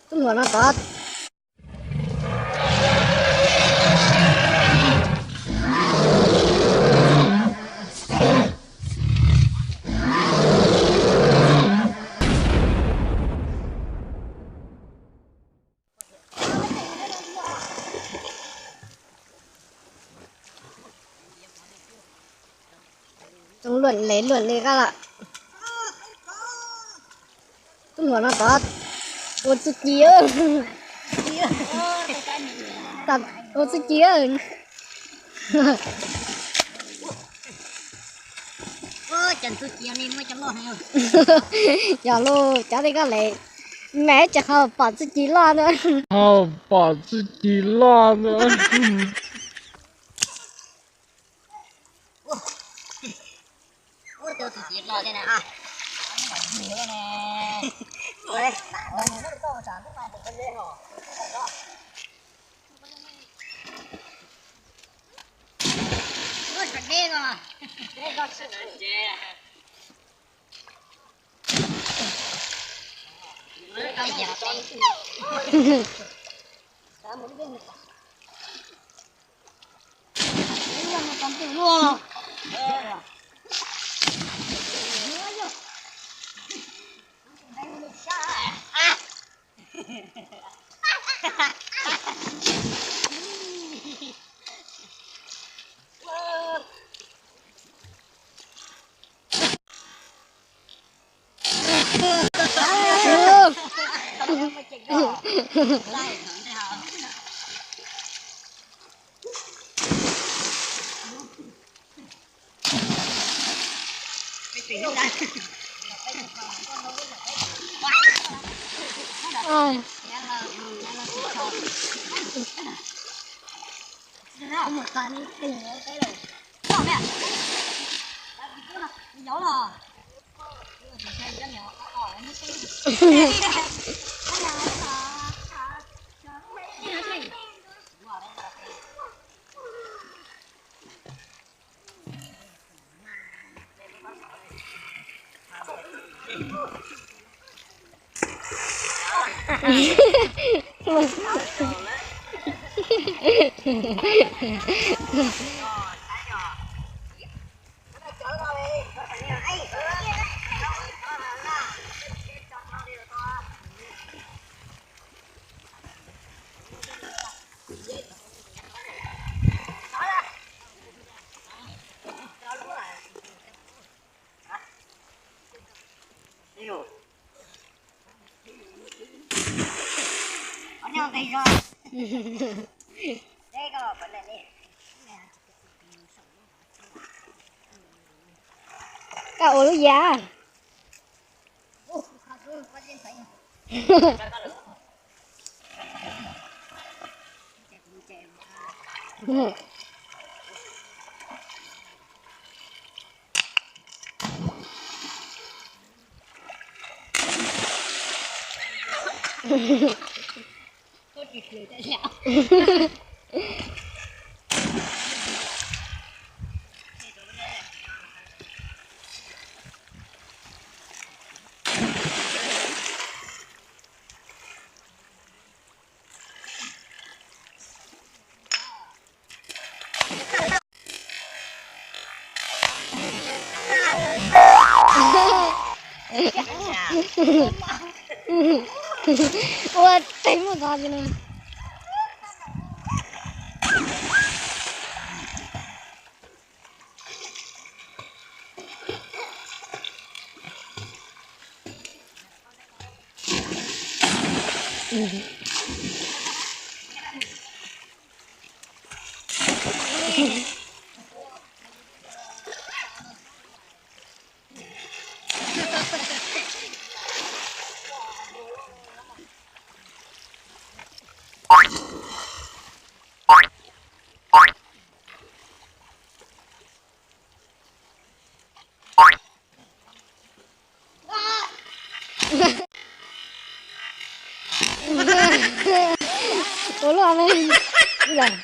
Tub hluas no tod. Tsoom luam li luam li koj lawm. Tub hluas no tod ua txuj ci, ua txuj ci. Yog lub cov tej koj lem, mas tseem ho pom txuj ci loj na. Ho pom txuj ci loj na. Koj ua lub yam. Ua teb mus tod li no. Ua luaj me.